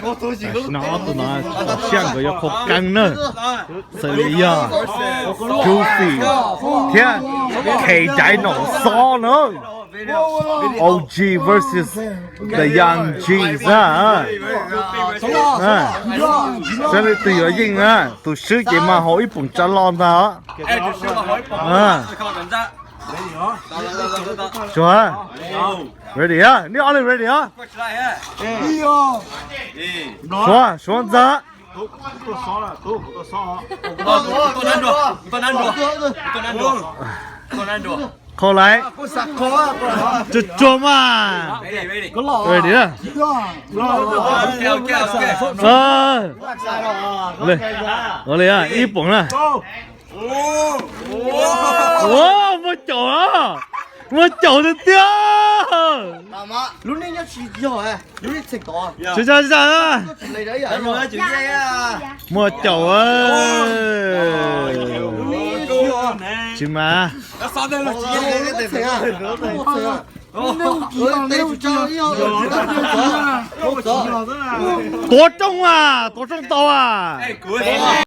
Tam sim no ob tug no txaus siab nkawd yuav qhau keeb na. Xws li yog Goofy thiab K Dinosaur na. O G versus the Young Gs na. Saib leej twg yuav yeej na. Tus swb ces mas haus ib poom tsav los ntag. Suav, ready a? Neb ob leeg ready a? Suav, Suav ntxawg. Qhau laiv. Tsuag tsuag mas. Ready a? Ua li ib poom na. Muaj caum a, muaj caum tiag tiag. Tsis tsis tsis, muaj caum. Tsis mas. Tuav rooj a, tuav rooj tau a.